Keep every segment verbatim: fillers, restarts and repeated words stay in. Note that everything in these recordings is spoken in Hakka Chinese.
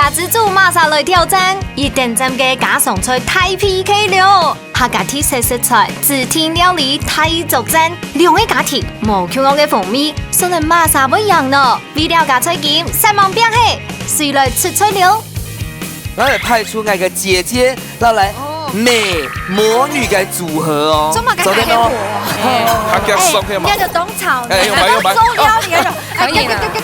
阿紫煮麼儕來挑戰，一等獎个家常菜大P K了！客家特色食材，指定料理大作戰，兩个家庭無共樣个風味，算來麼儕會贏呢？為了加菜金，煞猛拚嘿，誰來出菜了？𠊎來派出𠊎个姐姐，摎來美魔女个組合哦。做麼个做得哦。還黑火？哎，客家爽个嘛。哎，人家就當吵呢，哎，有吧，有吧。還當餿料理，還有，哎，可以了。來，來，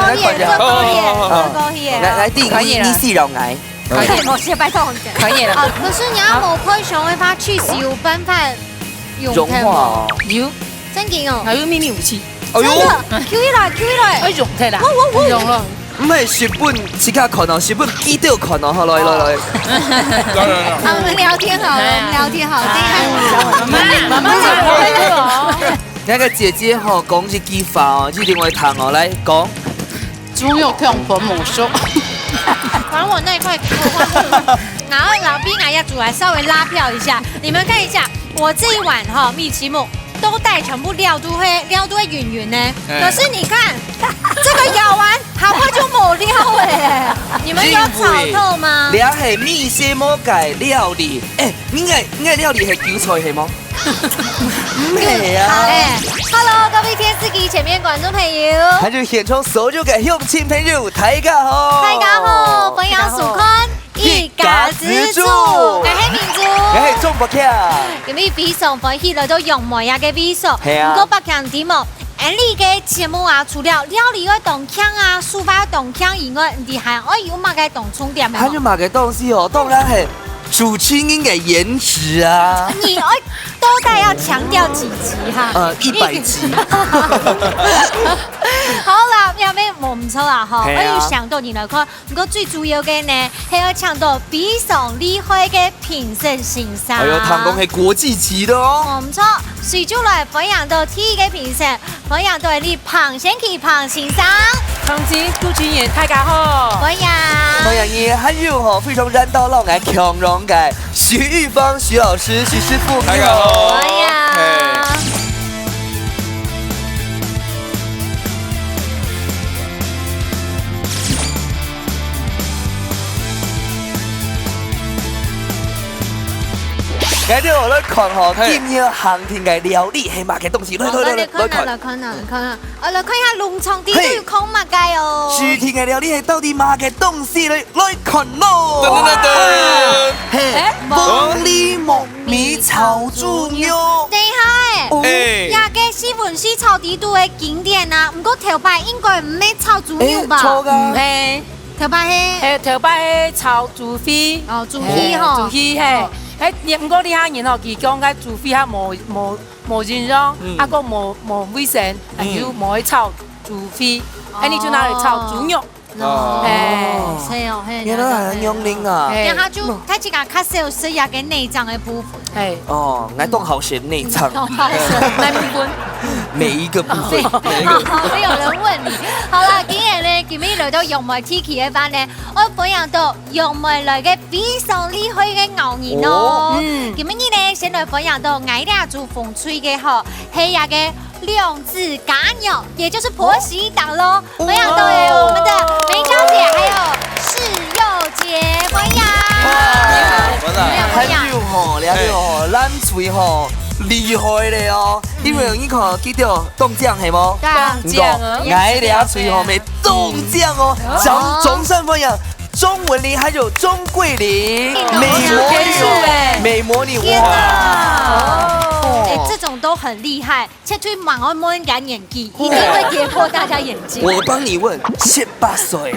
來，快點。做高興，做高興，好，好，好，好。做高興。來，來，第一，可以了。你試讓𠊎。可以，我先拜託你。可以了。啊，可是你要我開熊的話，確實有辦法用融化哦。有。真的哦。還有秘密武器。哎喲。真的，Q一來，Q一來。哎，用忒啦。我，我，我。用了。 毋係，食本自家看哦，食本記得看哦，好，來，來，來。來，來，來。好，我們聊天好了，我們聊天好了，等一下。慢慢，慢慢來哦。那個姐姐吼，講一句話哦，一定會聽哦，來，講。豬肉湯粉無熟。反正我那一塊給我換過。然後老兵啊，要煮來稍微拉票一下，你們看一下，我這一碗哈，米奇木 都帶全部料都會，料都會勻勻呢。哎。可是你看，這個舀完，好快就無料了耶。你們有炒透嗎？這係米西莫个料理。哎，你个，你个料理係韭菜係無？毋係啊。哎，Hello，各位電視機前面觀眾朋友。還有現場所有个鄉親朋友，大家好。大家好，歡迎收看 一家之煮，𠊎係明珠。𠊎係鍾伯強。今日非常歡喜來到楊梅啊个位所，係啊。毋過伯強知無，𠊎俚个節目啊，除了料理愛當強啊，手法愛當強以外，你還愛有麼个當重點个無？還有麼个東西哦？當然係主持人个顏值啊。你愛到底要強調幾集哈？呃，一百集。好啦，也無毋著啊吼，係啊。愛有想到你來看， 毋過最主要个呢，係愛請到非常厲害个評審先生。哎喲，聽講係國際級个哦。無毋著，隨就來歡迎到第一个評審，歡迎到𠊎俚彭先奇彭先生。同志、主持人，大家好。歡迎。歡迎你，還有吼，非常燃到讓𠊎強榮个徐玉芳徐老師、徐師傅，大家好。歡迎。嘿。 𠊎兜來看吼，嘿。今日限定个料理係麼个東西？來，來，來，來，來看啊，來看。來看啊，來看啊。啊，來看一下農場地都有講麼个哦。嘿。限定个料理係到底麼个東西？來，來看咯。噔噔噔噔。嘿，哎，黃梨木 米炒豬肉。等一下欸，哦。欸。這个四分四炒底肚个經典啊，毋過頭擺應該毋係炒豬肉吧？欸，錯啊。毋係。頭擺係？欸，頭擺係炒豬肺。哦，豬肺吼。欸，豬肺，嘿。哦。欸，毋過這下人吼，佢講个豬肺較無，無，無營養，嗯。啊，閣無，無衛生，啊，嗯。就無愛炒豬肺。哦。欸，你就拿來炒豬肉。 哦。哦。嘿。係哦，嘿，原來還有了解。係哦，嘿。然後就，嗯。大家較少食這个內臟个部分。嘿。哦，𠊎當好食內臟。當好食。哪部分？每一個部分，每一個。好，沒有人問你。好啦，今日呢，今日來到楊梅地區个話呢，𠊎歡迎到楊梅來个非常厲害个咬人哦。哦。嗯。今日呢，先來歡迎到𠊎這組紅隊个吼，係這个 兩子家娘，也就是婆媳檔咯。哦。歡迎各位，我們的梅小姐還有世佑姐，歡迎。哇，歡迎，歡迎。還有吼，了解吼，咱隊吼，厲害了哦。因為你看，記得當靚係無？對啊。你看，當靚哦。𠊎這隊吼，乜當靚哦。掌，掌聲歡迎鍾文玲還有鍾桂玲，美魔女，美魔女，哇。天哪。哦。欸，這種都很厲害。 絕對蠻愛問人家年紀，一定會跌破大家眼鏡。我幫你問，十八歲，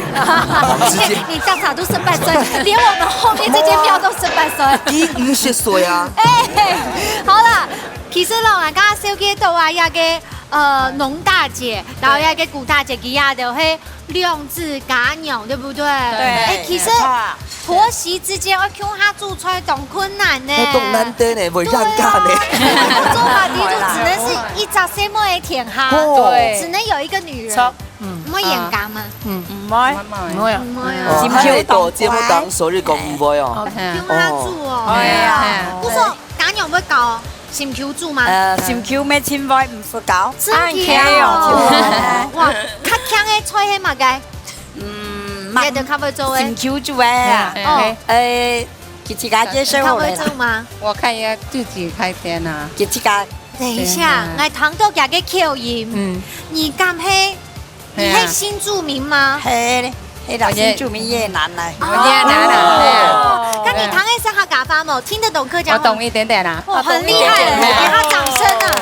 直接。欸，你到場都十八歲，連我們後面這間廟都十八歲。你五十歲啊？欸，好啦，其實咯，𠊎剛剛紹介到啊，這个，呃，農大姐，然後這个古大姐，佢也就係兩子家娘，對不對？對。欸，其實 婆媳之間愛共下煮菜當困難呢。該當難得呢，會尷尬呢。對啊，做下底肚只能係一隻細妹个天下，哦。對。只能有一個女人。著。嗯。毋會冤家嗎？嗯。毋會。毋會啊。毋會啊。哦，心胸當闊。還係到節目當中就講毋會哦。哦，共下煮哦。哦。哎呀。毋過家娘會教心臼煮嗎？呃，心臼乜盡會，毋使教。真的哦。哎，OK哦。哇，較強个菜係麼个？嗯，你个較會做个。心臼豬个啊。哦。誒，佢自家介紹好了啦。較會做嗎？我看應該自己開店啊。佢自家。等一下，對啊。𠊎聽到佢个口音，嗯。你敢係，你係新住民嗎？係，係啦，新住民越南來。哦，越南啊，哦。對啊。該你聽得上客家話無？聽得懂客家話嗎？我懂一點點啦。哇，很厲害，我懂一點點。給他掌聲啊！真的。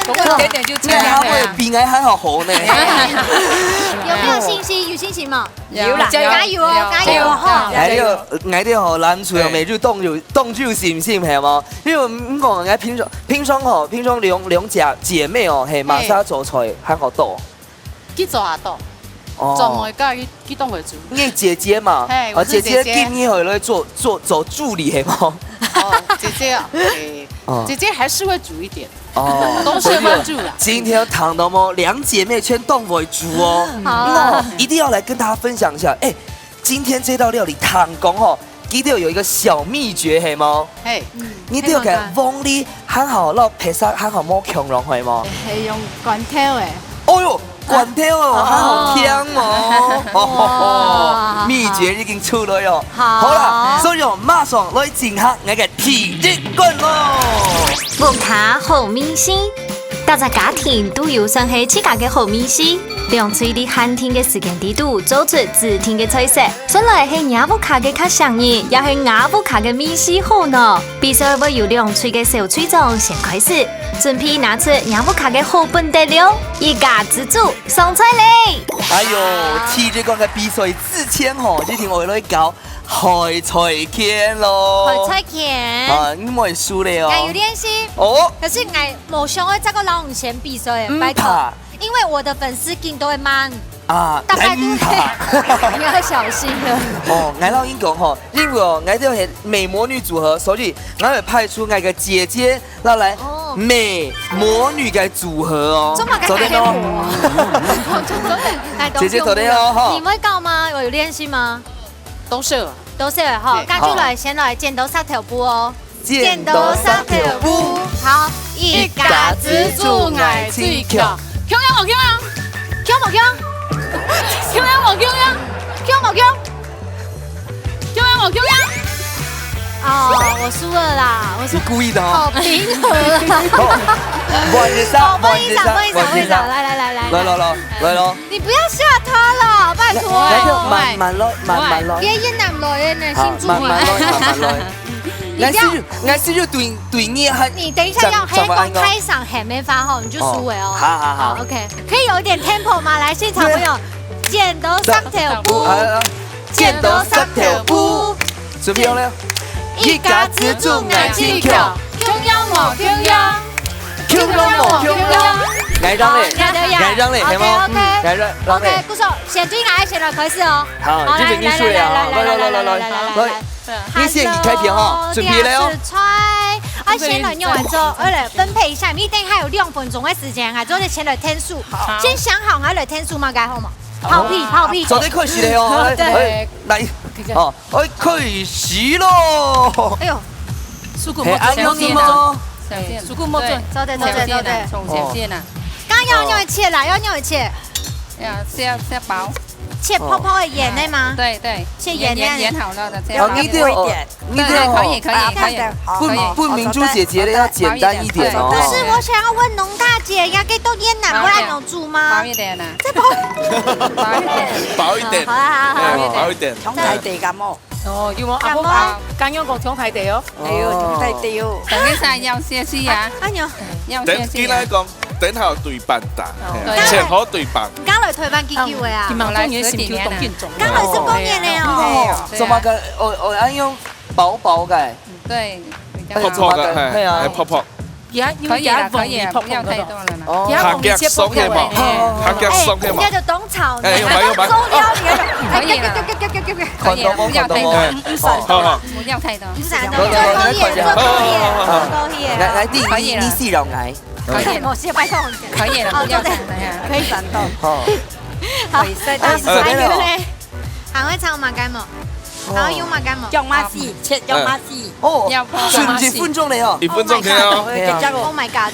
懂一點點就這樣，那他會比𠊎還好吼呢。有沒有信心？有信心嗎？ 有啦，加油哦，加油哦，吼。哎喲，𠊎兜吼，男仔哦，每日當有，當有信心，係無？因為毋講，𠊎平常，平常吼，平常兩，兩姐，姐妹哦，係，麼儕做菜還好做？佢做下做。哦。做菜个，佢，佢當會煮。你姐姐嘛，係，啊，我是姐姐。姐姐今年回來做，做，做助理，係無？哦，姐姐啊，誒，哦。姐姐還是會煮一點。 哦，都是幫助啦。所以今天談到麼，兩姐妹全當會煮哦。好啊。那一定要來跟大家分享一下，哎，今天這道料理湯公吼，佢兜有一個小祕訣，係無？嘿。嗯。你兜个黃梨還好，摎白沙還好，無共樣，係無？係用罐頭个。哦喲，罐頭哦，哦。還好香哦。哇。祕訣已經出來哦。好。好啦，所以哦，馬上來進行𠊎个第一關咯。 屋下好味緒，逐隻家庭都有算係自家个好味緒。兩隊在限定个時間裡肚做出指定个菜色，算來係若屋下个較上癮，也係吾屋下个味緒好呢？比賽會由兩隊个小隊長先開始，準備拿出若屋下个好本底了，一家之煮上菜咧！哎喲，第一關个比賽之前吼，一定愛來搞 海菜卷咯。海菜卷。啊，你莫輸咧哦。𠊎有練習。哦。可是𠊎無想愛再過摎你先比賽，嗯，拜託。怕。因為我的粉絲緊都會罵你。啊，大概都會。真怕。你要小心了。哦，𠊎摎你講吼，因為哦，𠊎這係美魔女組合，所以𠊎會派出𠊎个姐姐，摎來哦。美魔女个組合哦。做麼个做得咯。還美魔啊？我就真的，哎，姐姐做得哦，吼。你會搞嗎？有練習嗎？ 都識了。都識了吼，對。該就來，好。先來剪刀石頭布哦。剪刀石頭布。好，一家之煮𠊎最強。強無強啊？強無強？強無強啊？強無強？強無強啊？哦，我輸了啦，我輸。你故意的哦。好平和啊。好，換一下，哦，不好意思啊，換一下，不好意思啊，換一下。來，來，來，來，來。來，來，來，來。 你不要嚇他啦，拜託。來，來，來，慢慢來，慢慢來。別越南來的呢，好，姓朱啊。慢慢來，慢慢來。你不要。𠊎是有，𠊎是有對，對你還，你等一下要，怎，怎麼安哦？黑狗開場喊沒發吼，你就輸了哦。哦，好，好，好。好，OK，可以有一點tempo嗎？來，現場朋友，對。剪刀石頭布。好，好，好。剪刀石頭布。準備好了。一家之煮𠊎最強，強無強？ 強無強？𠊎讓咧，好，𠊎讓咧，好，係無？OK，OK。嗯，𠊎讓，讓咧。OK，鼓手，先對𠊎先來開始哦。好，好，這邊你輸了啊，來，來，來，來，來，來，來。你先開始哈，準備了哦。Hello，大家食菜。啊，先來用完之後，我來分配一下，你等下有兩分鐘的時間，啊，之後先來添數。好。先想好，然後來添數嘛，該好嗎？好。拋棄，拋棄。做得開始了哦，好，來，對。來，來，哦。 哎，開始咯！哎喲，手骨無準。係，恁樣个嗎？小心啊，小心啊。手骨無準。對，做得，做得，做得。小心啊，小心啊。剛要用切啦，要用切。要，是要，是要薄。切薄薄个圓个嗎？啊，對，對。切圓个。圓，圓，圓好了的，這樣。哦，你對哦，對，對，可以，可以，可以。啊，可以。分，分明珠姐姐的要簡單一點哦。不是，我想要問農大姐，要給多一點，不然有煮嗎？薄一點啊。再薄。薄一點。薄一點。好啦，好啦，好啦。哎，薄一點。強大地感冒。 哦，有無？阿婆，敢樣講強大地哦。哎喲，強大地哦。等一下要歇息啊。哎喲，要歇息啊。等，緊來講，等下對半打，哦，嘿啊，對。前後對半。你剛來台灣幾久了啊？嗯，佢嘛當然心就當緊張。剛來十多年了哦。哦，對啊。做麼个？哦，哦，恁樣薄薄个。對，比較薄薄个，哎，做麼个？嘿，嘿啊。哎，薄薄。 佢啊，因為佢啊，可以啦，可以啦，不要太多了啦。哦。佢啊，客家爽係無？客家爽係無？哎，人家就當吵呢。哎，有嘛，有嘛。收掉你啊。可以啦。看到無？可以啦，不要太多。看到無？好，好。不要太多。不是啊，來，來，來，來，做公益，做公益，做公益。來，來，第一，可以啦。你是老來。可以啦。哎，我是拜託你。可以啦，哦，不要太多。對，對，對。可以。好。好，哎，來了。還會唱麼个無？還愛用麼个無？用麻絲，切用麻絲。哦，要泡。剩一分鐘了哦。一分鐘了哦。Oh my god！Oh my god！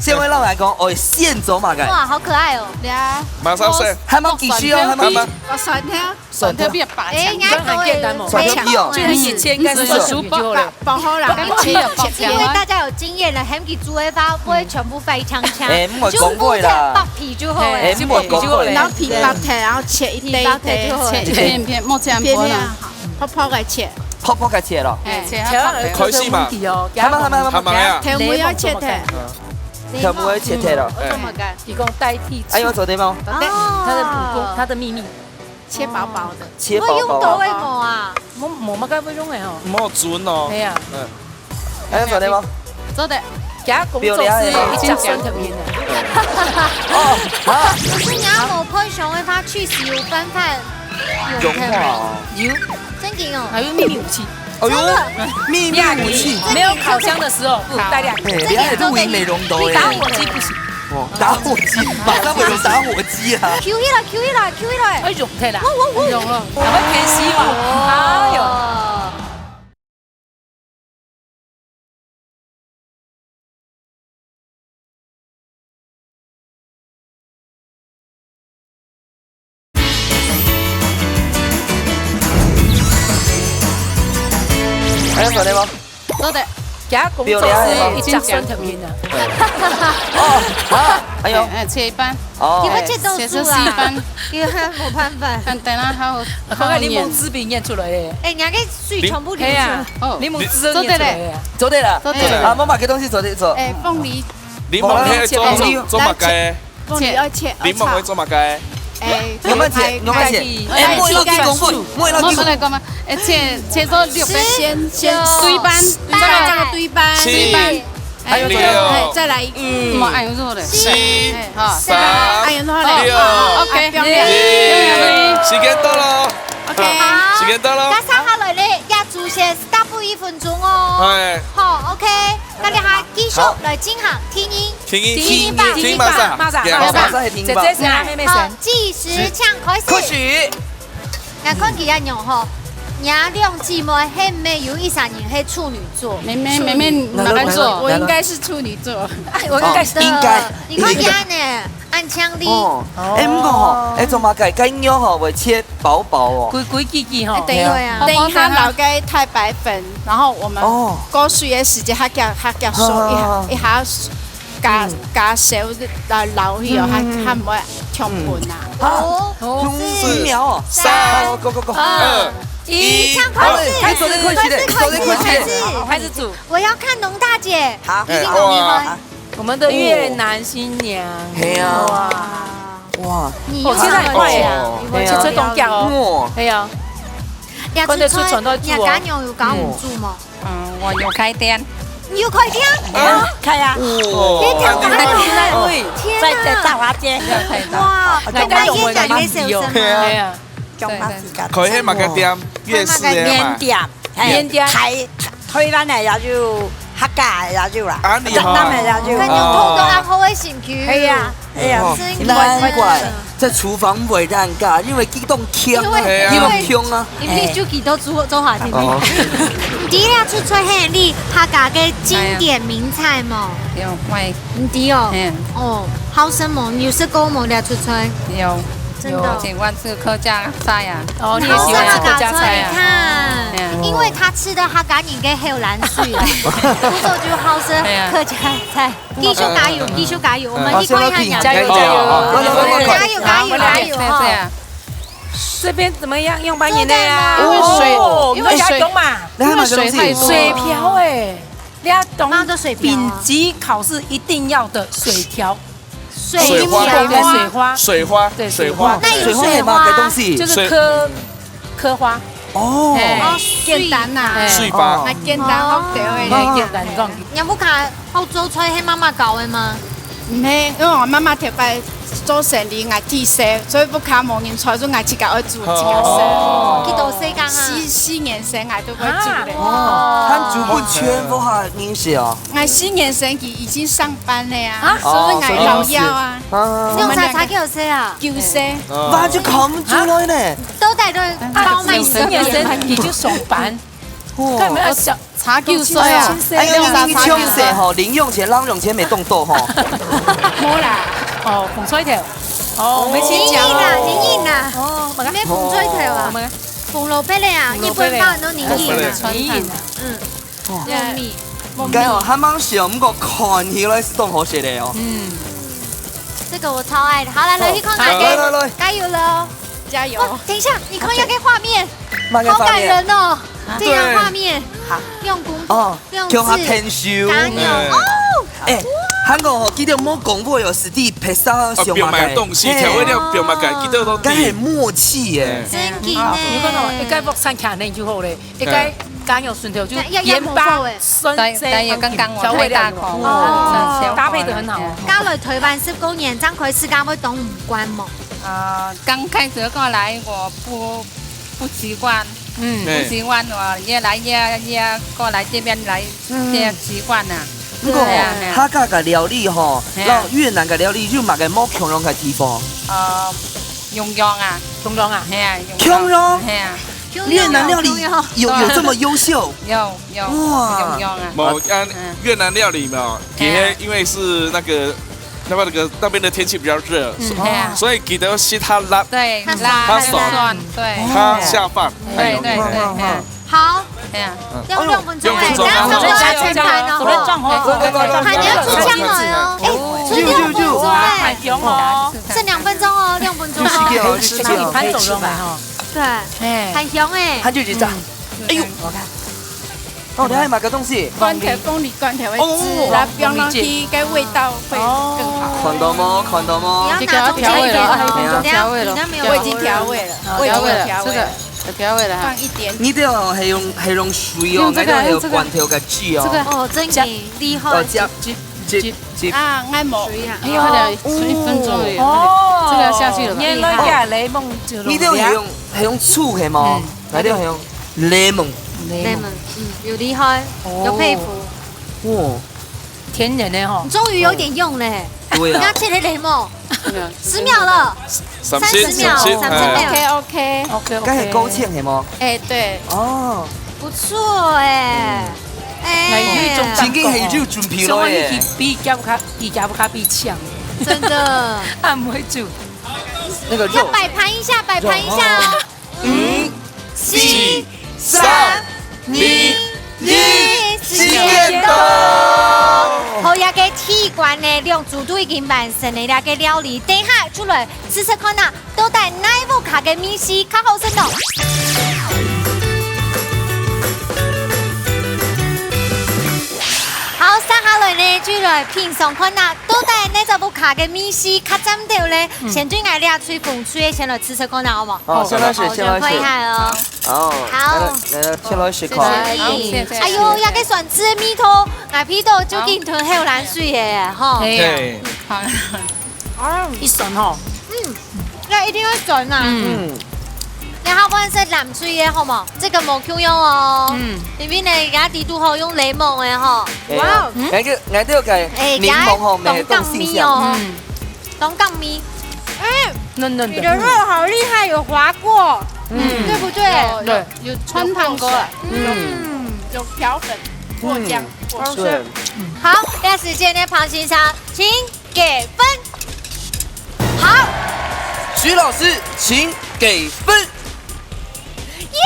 先問老闆講，哦，先做麼个？哇，好可愛哦。對啊。馬上先。還無繼續哦，還無繼續。哦，蒜頭。蒜頭。蒜頭比較拔強，哎，應該不會，這樣很簡單嘛。蒜頭皮哦。這個以前應該是蒜頭皮就好了。 薄荷啦，切切切，因為大家有經驗了，喊佢煮个話，毋會全部放嗆嗆，哎，毋會講話啦。就剝皮就好了。哎，毋會講話啦。然後皮剝忒，然後切一塊一塊，切一片片，莫切很薄啦。薄薄个切。薄薄个切咯。哎，切好。開始嘛。還慢，還慢，還慢。還慢啊。頭尾要切忒。頭尾要切忒咯。哎。做麼个？提供代替。哎，有做得嗎？對，他的武功，他的秘密。 切薄薄的。切薄薄啊。會用到个無啊？無，無麼个會用个哦。無準哦。係啊。嗯。還有做得嗎？做得。佢講做事一隻蒜頭皮呢。哦，啊。可是你要無配上个話，確實有辦法用忒。融化哦。有。真的哦。還有秘密武器。哎喲，真的。秘密武器。沒有烤箱的時候，不，帶亮。哎，你還錄影美容的哦。你打火機不行。 哦，打火機，馬上會有打火機啊！Q起來，Q起來，Q起來！哎，融忒啦，哦，哦，哦。融了，趕快填息嘛！哎喲。還有做得嗎？ 做得。佢講做事一隻蒜頭皮呢。哦，啊，哎喲。哎，哎，切一半。哦。你會切到手啊？切成四瓣。你看，無辦法。嗯，等下還有，還有，檸檬汁皮捏出來咧。哎，你還可以水全部流出來。係啊，哦。檸檬汁都捏出來咧。做得了。做得了。啊，媽媽，這東西做得做。哎，鳳梨。檸檬可以做，做，做麼个？ 切。鳳梨愛切，愛炒。檸檬會做麼个？哎，慢慢切，慢慢切。哎，莫亂去講話，莫亂去講。莫亂講嘛。哎，切，切做六片。先，先對半，再來這個對半。七。對半。哎，六。哎，再來，嗯。莫愛用肉的。七。哎，好。三。哎，用肉的。六。好，OK。哎，不用了。一。時間到了。OK。好。時間到了。該接下來呢，也出現 Stop一分鐘哦。哎。好，OK，大家繼續來進行。好。聽音，聽音，聽音吧。聽音，聽馬上，馬上，馬上，馬上，馬上，聽吧。姐姐先，妹妹先。好，計時請開始。開始。𠊎看佢恁樣吼，若兩姊妹係毋係有一儕人係處女座？妹妹，妹妹，哪個座？我應該是處女座。哎，我應該是。哦，應該。你看佢恁呢，恁強力。哦，哎，毋過吼，哎，做麼个，該肉吼會切薄薄哦。規規矩矩吼。哎，等一下啊。等一下，落該太白粉， 然後我們哦。過水个時節，佢較，佢較熟，好，好，好。一下，一下加，嗯。加燒來撈去哦，嗯，嗯，嗯。佢，佢毋會忒粉啊。嗯。啊，哦，用四，四秒哦。三，好，go，go，go。二，一，好，開始，開始，開始，開始，開始。好，開始煮。我要看龍大姐，好。一定很厲害。哎，哇。我們的越南新娘。哦。嘿啊。哇。哇。你又很會講，哦，現在很快啊。哦。切菜當遽哦。哇。哎呀。 這出菜，看得出傳到煮哦。若家娘有教你煮無？嗯，我有開店。你有開店？啊？開啊。哦。你聽講有開。天啊。在，在大華街。哇，該該用文明哦。對啊。中華時間。開彼麼个店？夜市个嘛。麵店，嘿，麵店。台，台灣个也有，客家个也有啦，啊，你好。越南个也有。看你碰到恁好个興趣。係啊。 哎呀，哦，真的。難怪在廚房會恁尬，因為佢當強啊，因為，佢當強啊。因為就佢都做，做下去。哦。你這出菜係你客家个經典名菜無？有，會。你知哦？嗯。哦，好食無？你有食過無這出菜？有，真的哦。有，這碗是客家菜啊。哦，你也喜歡吃客家菜啊？你看，嗯。因為他吃的客家人个口涎水啊，不過就好食客家菜。哎呀。 繼續加油，繼續加油，我們去看一下你。加油，加油，加油，加油，加油，哈。對啊。这边怎么样？用白眼泪啊？做得吗？哦，因为水，因为水，你看嘛，因为水太多了。水漂哎，人家懂，放个水漂啊。丙级考试一定要的水漂。水漂。水花。对，水花。水花，对，水花。水花。那有水花？水花是什么个东西？就是科，水，科花。哦。哎，哦，简单呐。哎。水花。哦。蛮简单，好得的。哦。哎，简单，你讲。你屋下好做菜，是妈妈教的吗？毋係，因為我媽媽特別做生理，𠊎第一世，所以屋下無人做，就𠊎自家愛煮，自家食。哦。幾多歲剛啊？四，四年生，𠊎都會煮咧。啊。哦，還煮不全，屋下人食哦。𠊎四年生，佢已經上班了呀，啊。所以𠊎老幺啊。哦，所以，啊。你有差，差幾多歲啊？九歲。哦。哇，就考毋出來呢。都在這包賣。啊，你四年生你就上班，哦。幹嘛要小 差九歲啊。哎呀，你，你，你窮死吼，零用錢、零用錢沒動到吼。無啦。哦，紅菜頭。哦，我們先講哦。你贏啦，你贏啦。哦，你沒紅菜頭啊？我們紅蘿蔔嘞啊，紅蘿蔔嘞。日本包很多你贏啦。你贏啦。嗯。哦。糯米。該哦，還蠻小，不過看起來是當好食的哦。嗯。這個我超愛的。好，來，來，好，去看看。來，來，來。加油了哦。加油。哇，等一下，你看那個畫面。 慢慢放面。好感人哦，啊，這樣畫面，對。好。用公，哦，用字，共下添手。加油，嗯。哦，哎，哇。還過吼，記得莫講話哦，係在別儕想嘛个。啊，不要買東西，嘿。調味料不要買个，記得都該很默契耶。嗯。真的呢。你看哦，一個鑊山卡內就好了，一個，嗯。加油順頭就要，要，要鹽巴、猛火哎。酸菜，但，但也剛剛我調味料有。太大口了，哦。這樣小火了。搭配得很好哦。嗯。嫁來台灣十九年，這樣開始敢會當毋慣無？ 呃，剛開始過來我不，不習慣，嗯。不習慣，我越來越，越過來這邊來，嗯。越習慣了。不過吼，對啊，對啊。客家个料理吼，係啊。摎越南个料理有麼个無共樣个地方？呃，共樣啊。共樣啊？係啊，共樣。共樣？係啊。越南料理有，有這麼優秀？有，有，哇。共樣啊。無，啊，嗯。越南料理嘛，係啊。其實因為是那個 那麼那個，那邊的天氣比較熱，嗯，所以，係啊。所以記得食較辣，對，較辣，較酸，較酸，對。較下飯。對，對，對，係啊。好，係啊。嗯。用兩分鐘哎，兩分鐘哦。等下差不多要全盤了吼。準備轉盤哦。準備轉盤哦。還要出醬了哦。哎，出兩分鐘哎。還有哦。剩兩分鐘哦，兩分鐘哦。有時間哦，有時間哦。對，哎。還香哎。它就一直炸。嗯。哎呦，我看。 哦，你還有麼个東西？罐頭，鳳梨罐頭个汁，哦。然後放落去，該味道會更好。看到無？看到無？你要拿中間一點哦。這個要調味了，對啊，調味了。你那沒有，我已經調味了，哦，我已經有調味了。調味了，這個有調味了哈。放一點。你這個還用，還用水哦，用這個，還有罐頭个汁哦。用這個。這個。哦，真的厲害。哦，加，加，加，加。啊，按摩。水啊。哎呦，快點，十一分鐘而已，哦。這個要下去了吧？原來這檸檬就落去啊。你這個還用，還用醋係無？嗯。 來，你還用檸檬。檸檬。檸檬，嗯，有厲害，哦。有佩服。哇。天然的吼。你終於有點用了嘿。對啊。你剛切的檸檬，嗯。十秒了，三十，三十秒，三十，三十秒。哎。OK，OK。OK，OK。該係勾芡係無？哎，對。哦。不錯哎。嗯。哎。哎，有一種感覺哦。正經係有準備了耶。像我去比較較，比較較比強。真的。啊，毋會煮。那個肉。要擺盤一下，擺盤一下哦。肉。 五、四、三、二、一，時間到！好，這個第一關呢，兩組都已經完成了這個料理，等一下出來試食看啊，到底哪一屋下个味緒較好食呢？好，接下來呢，就來品嚐看啊，到底哪隻屋下个味緒較讚頭咧？嗯。先對𠊎這最紅隊个先來試食看啊，好無？好，先來試，好，先來試。先喝一下哦。 哦，好。來，來，來，先來試看。謝謝你。好，謝謝。哎喲，這個酸醋味道，𠊎鼻到就緊吞口涎水个吼。對呀。對。好。哦。一酸吼。嗯，這一定要酸啊。嗯。嗯。然後不然係藍水个好無？這個無共樣哦。嗯。因為呢，這底肚吼用檸檬个吼。哎呀，哇哦。嗯。那個，那個有個哎，檸檬吼，這個沒有動性哦。東港味哦。嗯。 東港味。哎，嫩嫩的。你的肉好厲害，有滑過，嗯。對不對？有，有，有穿燙過了。嗯。有漂粉，過漿，嗯。過水。對。好，這時間呢，彭先生，請給分。好。徐老師，請給分。 耶！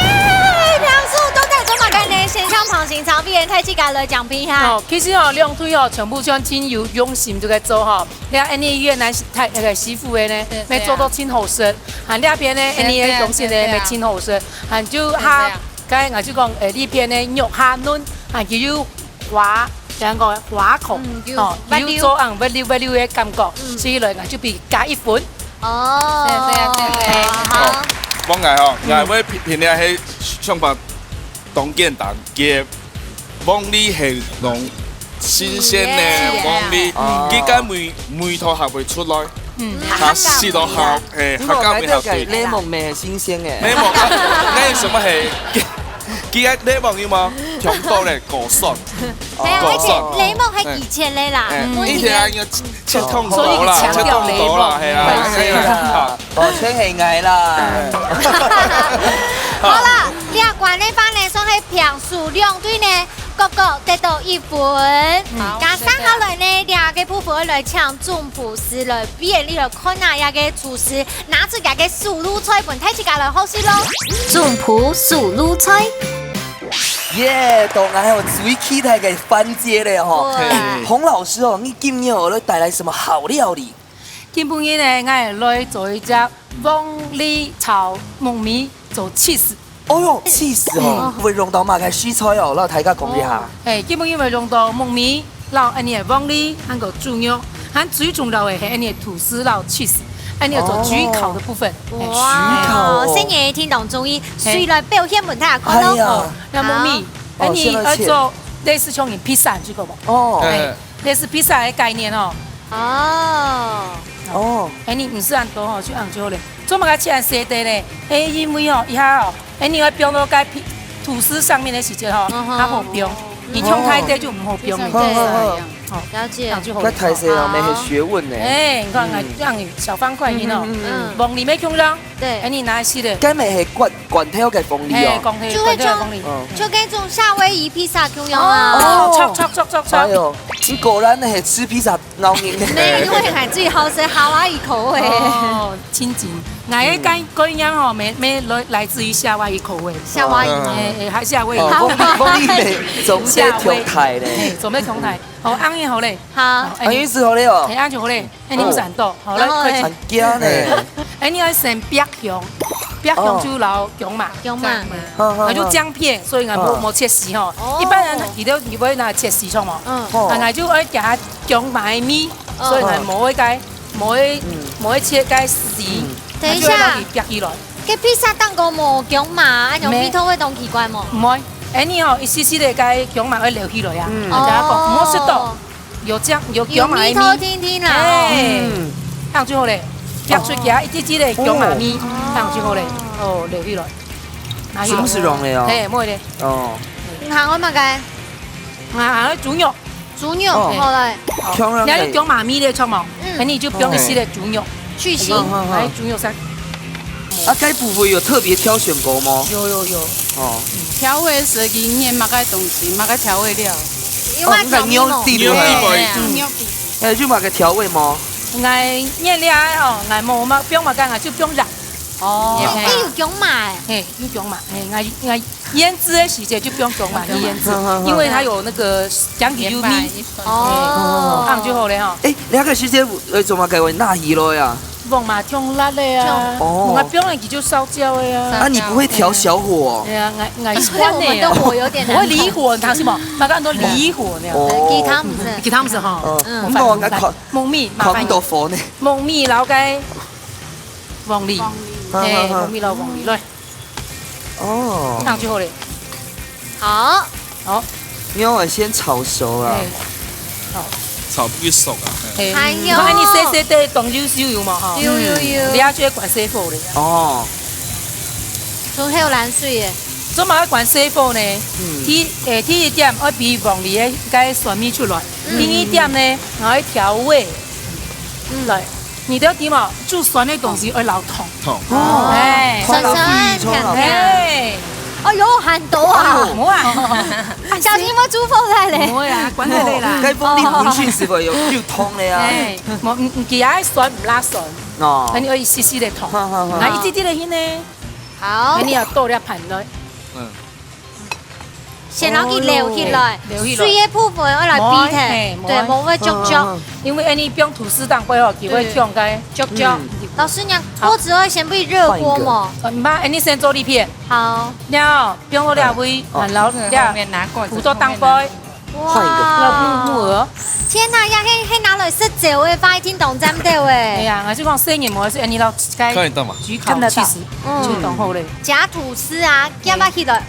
票數到底做麼个呢？現場旁邊請大家來講評一下。哦，其實哦，兩隊哦，全部像真有用心在該做吼。你看，恁呢越南太，那個媳婦个呢，對，乜做到真好食。啊，這片呢，恁呢个東西呢，乜真好食。啊，就哈，剛才我就講，誒，這片呢，肉哈嫩，啊，又有花，像講花孔，嗯，有哦，滑溜。又有做恁滑溜滑溜个感覺，嗯。所以來，我就比加一分。哦，對，對，對，對。好。哦，講𠊎吼，嗯。𠊎會評，評个係想法當簡單，佢个黃梨係攏新鮮个黃梨，哦。佢个味，味道還會出來，嗯。佢食落好，嘿，因為客家味較對。該個檸檬乜新鮮个。檸檬，該，該有什麼係？佢，佢个檸檬有無？強到咧，果酸。係啊，果酸。而且檸檬係以前个啦，哎，嗯。一定愛用切痛刀啦，所以強調檸檬。切痛刀啦，係啊，哎，係啊。 哦，全係𠊎啦。好啦，這關个話呢，算係平手兩隊呢，各各得到一分。好，加上下來呢，這個部分來請總廚師來表演，你來看啊，這個廚師拿出佢个手路菜分大自家來學習咯。總廚手路菜。耶，到𠊎有最期待个環節咧吼。對。哎，洪老師哦，你今日哦，來帶來什麼好料理？ 今晡日呢，𠊎來做一隻黃梨炒木耳做起司。哦喲，起司哦，嗯。會用到麼个食材哦？摎大家講一下。哦，嘿，今晡日會用到木耳，摎恁呢个黃梨，還有豬肉，還最重要个係恁呢个吐司摎起司，恁呢个做焗烤个部分。哦。哎，哇，焗烤哦。細人一定當中意，嘿。誰來表現分大家看咯？哎呀。哦，那木耳，好。恁呢愛做類似像披薩，你食過無？哦。嘿。 類似披薩个概念哦。哦。哦。哎，你毋使恁多吼，就恁就好咧。做麼个切恁細塊咧？哎，因為吼，一下吼，哎，你愛放到該披，吐司上面个時節吼，嗯哼。較好放。你放太多就毋好放咧。就像披薩一樣。哦。了解。恁就好咧。該大細哦，好。乜係學問呢。哎，你看，嗯。恁樣小方塊，你喏。嗯，嗯，嗯。黃梨乜共樣。對。哎，你拿去咧。該乜係罐，罐頭个黃梨哦。哎，罐頭，就會像，罐頭个黃梨。嗯。就跟種夏威夷披薩共樣啊。哦，哦。哎喲，你果然係食披薩 老人。沒，因為𠊎最好食夏威夷口味。哦，親情。𠊎个概，概念吼，乜，乜來，來自於夏威夷口味。夏威夷嗎？哎，哎，還夏威夷。哦，講，講你乜總係共態咧。夏威夷。嘿，總係共態。哦，恁樣好咧。好。哦，哎，恁樣就好咧哦。哎，恁樣就好咧。哎，你毋使恁多。好，來，然後呢？快點。很驚呢。哎，你愛先煏香，煏香就摎薑嫲。薑嫲。好，好，好。𠊎就薑片，所以𠊎無，哦。無切絲吼。哦。一般人佢兜，佢會拿切絲，著無？嗯。哦。啊，𠊎就愛加 薑嫲个味，哦。所以𠊎無愛該，無愛，嗯。無愛切該絲，嗯。等一下，啊，就愛摎佢煏起來。該披薩頂高無薑嫲，恁樣味道會當奇怪無？毋會，哎，你哦，一絲絲个該薑嫲愛留起來啊。嗯。大家講，哦。毋好食到，有這樣，有薑嫲个味。有味道定定啦，哦。哎，嗯。恁樣就好咧，煏出來一滴滴个薑嫲味，哦。恁樣就好咧。哦，留起來。哪有？係毋係用个哦？嘿，無咧。哦。你還愛麼个？啊，還愛豬肉。 豬肉，哦。好來。哦。香香个。你愛薑嫲味咧，著無？嗯。那你就放一息个豬肉。去腥。哎，好，好，好。哎，豬肉先。啊，該部位有特別挑選過嗎？有，有，有。哦。調味時佢揀麼个東西，麼个調味料。因為哦，你講牛底。牛底。哎，就麼个調味嗎？𠊎揀料哦，𠊎無嘛，放麼个，𠊎就放鹽。哦。哎，有薑嫲哎。嘿，有薑嫲，嘿，𠊎，𠊎 醃製个時節就放薑嫲去醃製，嗯，嗯，嗯。因為佢有該個醬油味。哦。哎，恁樣就好咧吼。哎，這個時節，呃，做麼个會拿起來啊？黃嫲忒辣个啊，哦。黃嫲放下去就燒焦个啊。啊，你不會調小火哦？對啊，𠊎，𠊎慣个啊。我們的火有點難調。我會離火，你聽識無？嘛，講到離火呢。哦。其他毋使。其他毋使吼。哦，嗯。毋過𠊎看，目米，麻煩你。看毋到火呢。目米，然後該黃梨。黃梨。哎，好，好，好。目米，然後黃梨，來。 哦。恁樣就好咧。好。好。你要先炒熟啊。哎。好。炒不會熟啊。哎。哎喲。你看你細細个當優秀有無吼？有，有，有。嗯。你愛就愛關細火咧。哦。從後冷水耶。做麼个愛關細火呢？嗯。第，哎，第一點，愛分黃梨个該酸味出來。嗯。第二點呢，𠊎愛調味。嗯。來，你兜知無？煮酸个東西愛摎糖。糖。哦。哎。酸酸甜甜。哎。哎喲，還多啊。哎喲。無啊。小心會煮火災咧。毋會啊，關係个啦。哦，該黃梨本身係會有，有糖个啊。哎，無，嗯，嗯，佢愛酸毋辣酸。哦。恁樣愛一息息个糖。好，好，好。來，一滴滴个去呢。好。恁樣愛倒入盤內。嗯。先摎佢撈起來，哦，撈起來。水个部分愛來避忒，無，嘿，對，無。無會著著。嗯，嗯。因為恁樣放吐司頂背吼，佢會嗆該。著著。嗯。老師娘，好。鍋子愛先備熱鍋無？換一個。呃，毋怕，恁樣先做這片。好。了，放到這位，哦。然後這後面拿鍋子，土豆頂背。後面拿。換一個。哇。要木，木耳。天哪，呀，該，該拿來食朝个話，一定當讚到欸。哎呀，𠊎就講細人無係恁樣摎該看得到嗎？焗烤起司，看得到。嗯。就當好咧。夾吐司啊，夾起來。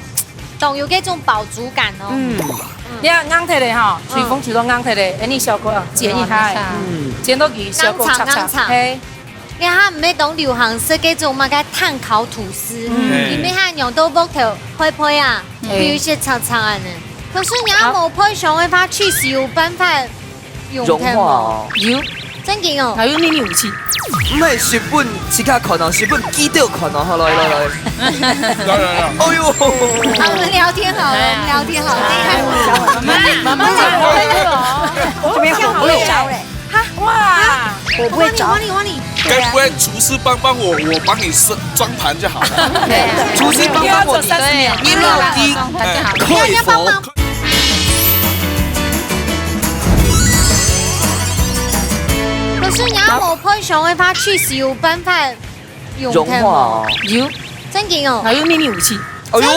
當有該種飽足感哦。嗯。嗯。你看硬忒咧吼，嗯。吹風吹到硬忒咧，哎，你小可啊，煎一下，哦，煎一下。嗯。煎到佢小可脆脆，硬硬硬。嘿。你看，毋係當流行食該種麼个炭烤吐司，嗯。裡面還用到木頭配配啊，嗯。有一些脆脆个呢。可是你要無配上个話，cheese有辦法 融化哦。有。正經哦。還有秘密武器。毋係，食本自家看哦，食本記得看哦，好，來，來，來。來，來，來。哎喲。好，我們聊天好了，我們聊天好了，等一下。慢慢，慢慢來。我不會，我不會。哈？哇。我不會找。換你，換你，換你。該不會廚師幫幫我，我幫你裝盤就好了。廚師幫幫我，你，你要裝盤就好。你要幫忙。哎，可以否？ 可是你要無配上个話，cheese有辦法用忒無？融化哦。有。正經哦。還有秘密武器。哎喲，真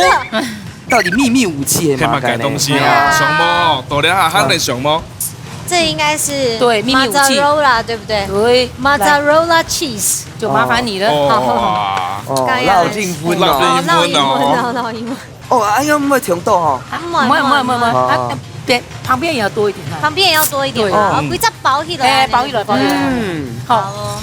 的。到底秘密武器係麼个呢？係麼个東西啊？哎呀。上無？到底還，還得上無？這應該是對，秘密武器。Mozzarella，對不對？對。Mozzarella cheese。就麻煩你了。哦。好，好，好。哦，加油。落英文哦。落英文哦。落英文哦，落英文。 哦，哎呀，毋會忒多吼。啊，毋會，毋會，毋會，毋會，毋會。哦。啊，邊，旁邊也要多一點哈。旁邊也要多一點，對。哦，嗯。歸隻包起來。哎，包起來，包起來。嗯。好。好哦。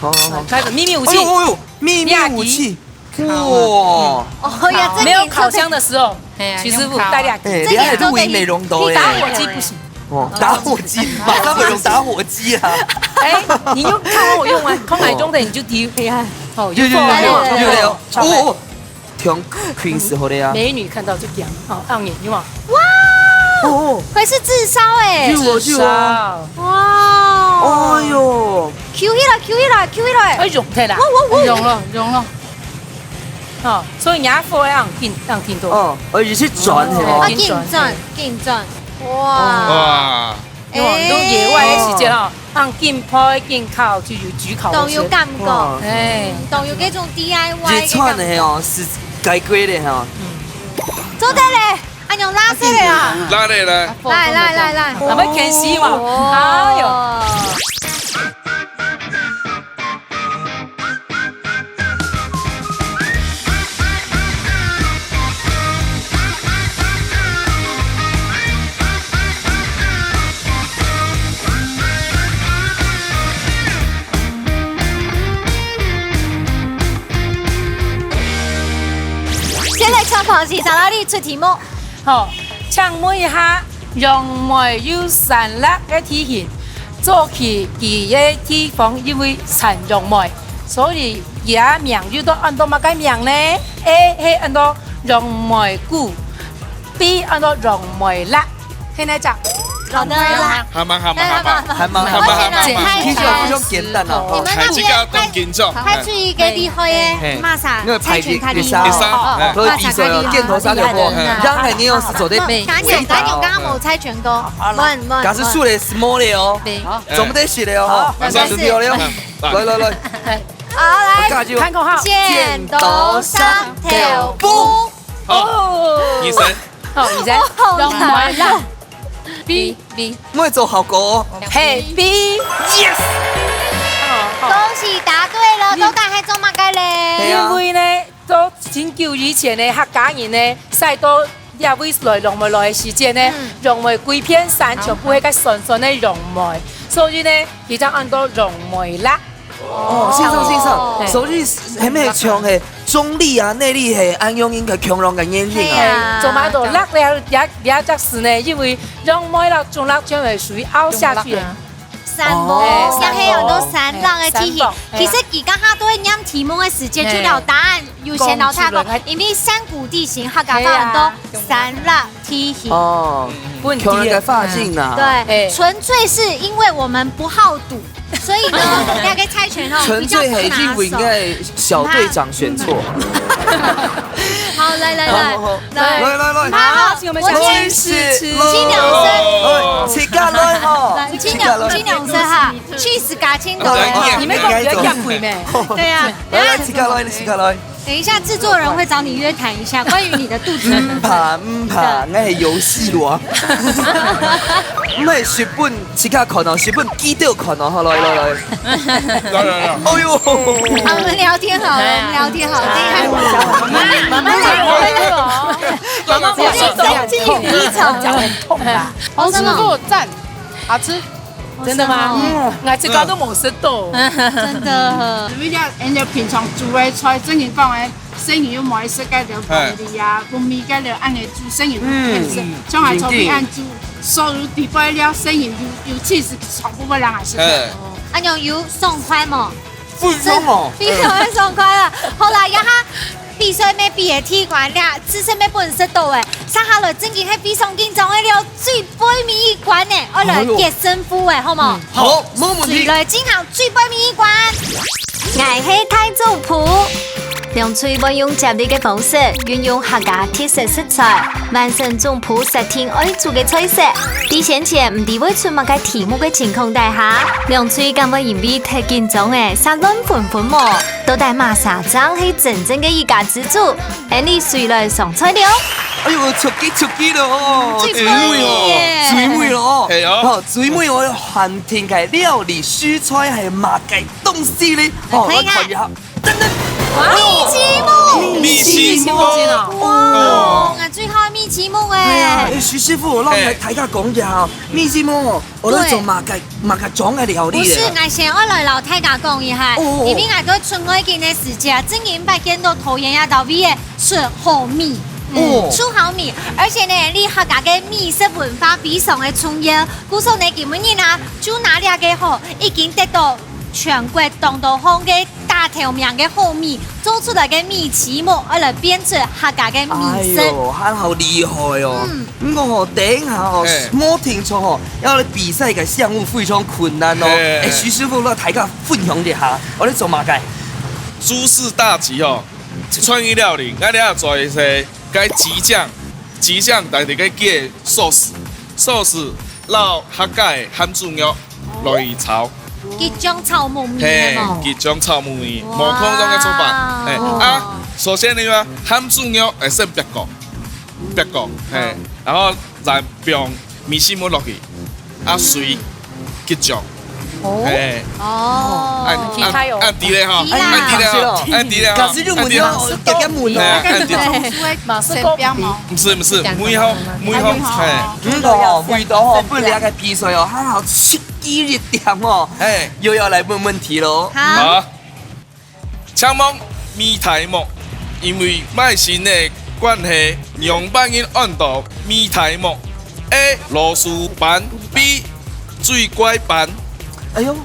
好，好，好。開始，秘密武器。哎喲，哎喲，秘密武器。哇。哦呀，這個沒有烤箱的時候，哎呀，其實我帶兩個。用烤啊。哎，這個你還露營美容刀耶。打火機不行。哦，打火機，馬上會用打火機啊。哎，你就看我用完，空海中的你就提。厲害。哦，有，有，有，有，有。哦，哦。 像Queen好了啊。美女看到就講，哦，暗影，有無？哇！哦，哦。會使炙燒欸。有哦，有哦。炙燒。哇！哎喲。Q起來，Q起來，Q起來。哎，融忒啦。哇，哇，哇。融了，融了。哦，所以你愛火愛緊，愛緊著。哦，而且是轉的哦。哦，啊，緊轉，緊轉，嘿。緊轉。哇。哇。 因為都野外个時節哦，哎。哦。恁緊焙緊烤就有焗烤个時節。當有感覺。哇。哎。嗯，當有該種D I Y个感覺。一串个哦，係該貴个吼。嗯。做得咧，恁樣拉色个啊。拉咧，來。來，來，來，來。啊，愛牽絲嘛。哦。哎喲。 現在狀況係，在哪裡出題目？ 好，請問一下，楊梅有山壢个地形，早期佢个地方因為產楊梅，所以佢个名又做安到麼个名呢？A係安到楊梅谷，B安到楊梅壢，係哪隻？好的。還蠻，還蠻，還蠻。還蠻，還蠻，還蠻。其實非常簡單啊。你們那邊派出一個，派出一個厲害的，嘿。馬上，那個排第，猜拳太厲害。第三。哦，哦，哎。馬上太厲害。所以第三，箭頭三條過，厲害了，厲害了。讓海尼奧斯走對。對。想簡單，你剛剛沒有猜拳過。好了。問，問，假設輸了是small的哦。對。好。總不得輸了哦。好，馬上輸掉了。嗯，來。來，來，來。好，來。我感覺看口號。剪刀石頭布。好。哦。醫生。好，醫生。哦，好難啊。楊梅啦。B。 B。愛做效果哦。係B。Yes！恭喜答對了，對。到底係做麼个咧？係啊。因為呢，在很久以前呢，客家人呢，駛到這位來楊梅來个時節呢，嗯。楊梅歸片山全部係該酸酸个楊梅，所以呢，佢正安到楊梅壢。 哦，先生，先生，哦。所以係毋係像係中壢啊、內壢係恁樣應該共樣个原因啊？係啊。做麼个壢這，這，這隻字呢？因為楊梅啦、中壢全係屬於凹下去个。中壢啊。山坡，哦。也係有很多山壢个地形。哎，山坡，哎呀。其實佢剛剛都會念題目个時節，就了答案，有先了答案，講出來。因為山谷地形，客家話很多山壢地形。哦，嗯，嗯。共樣个發音啊。對，哎。純粹是因為我們不好賭， 所以呢，兩個猜拳哦，純粹係因為該小隊長選錯。比較不拿手。好，来来来，好好好，来来来来，好，我请，我请，请两声，来，自家来哈，来，请两，自家来，请两声哈，cheese加青豆。来，你们不要这样鬼咩？对啊，来来，自家来，自家来。等一下，制作人会找你约谈一下关于你的肚子。唔怕唔怕，我系游戏王。唔系食本自家看哦，食本记得看哦，好来来来。来来来。哎呦，好，我们聊天好了，我们聊天好了，等一下，慢慢慢慢慢慢慢，慢慢慢慢，讲很痛啦。黄师傅赞，好吃。真的吗？嗯，我自家都没吃到。真的。因为人家平常煮个菜，正经讲个，生意又没食个了，哎。饭里啊，风味个了，按呢煮生意很吃，嗯，像还炒米按煮，所有底背料生意有，有气势，全部个人还是。哎。哦，啊，有，有爽快无？非常哦。非常的爽快啊！好啦，然后比赛没比个第一关了，只剩没本事到哎，接下来正经系非常紧张个了，最背尾一关呢，我来决胜负哎，好无？好，没问题。来进行最背尾一关。𠊎系大主厨。两隊会用接力个方式，运用客家特色食材，完成总部设定爱煮个菜色。在先前毋知会出么个题目个情况底下，两队敢会因为太紧张个，煞乱纷纷无？到底么儕正系真正个一家之主？恁呢，谁来上菜了？哎呦，出击出击了哦！最尾哦，最尾了哦！系哦，好，最尾哦，限定个料理食材系么个东西呢？哦，来看一下。 等等，哇，米奇木！米奇木！哇，哦，我最好个米奇木哎。哎呀，哎，徐师傅，我让你来大家讲一下，米奇木，我来做么个么个种个料理。不是，我先我来老大家讲一下，哦哦哦，因为我个出外景个时节，正经捌见到桃园啊，到位个出好米，嗯，哦，出好米，而且呢，你客家个米食文化非常个重要，故所呢，今日呢，就拿这个吼，已经得到全国当多方个 打头名个好米，做出来个米奇木，爱来变成客家个米食。哎哟，恁好厉害哦！嗯。毋过吼，等一下哦，嘿，无听错吼，要来比赛个项目非常困难哦。嘿。哎，徐师傅，让大家分享一下，我来做么个？诸事大吉哦，创意料理，俺等下做一些个激酱，激酱，但是个个sauce，sauce，捞客家个鹹豬肉。 落去炒。激醬炒木耳嘿，係無？激醬炒木耳，哇。無共樣个做法。嘿，哦。啊，首先你話鹹豬肉，會先煏過，煏過，嘿，然後再放米線末落去，啊，水，激醬，哦。嘿。哦。按，很期待哦。按，按知咧吼，知啦。按知咧吼，按知咧吼，可是入門要按知咧吼。加加門哦。嘿，按知。馬上講。毋係，毋係，梅花，梅花，嘿。嗯，哦，味道哦，分這個比賽哦，還好食 第一點哦，嘿。又要來問問題囉。好。好。請問米苔目，因為麼个性个關係，仰般形安到米苔目？A，老鼠斑，B，水怪斑。哎喲，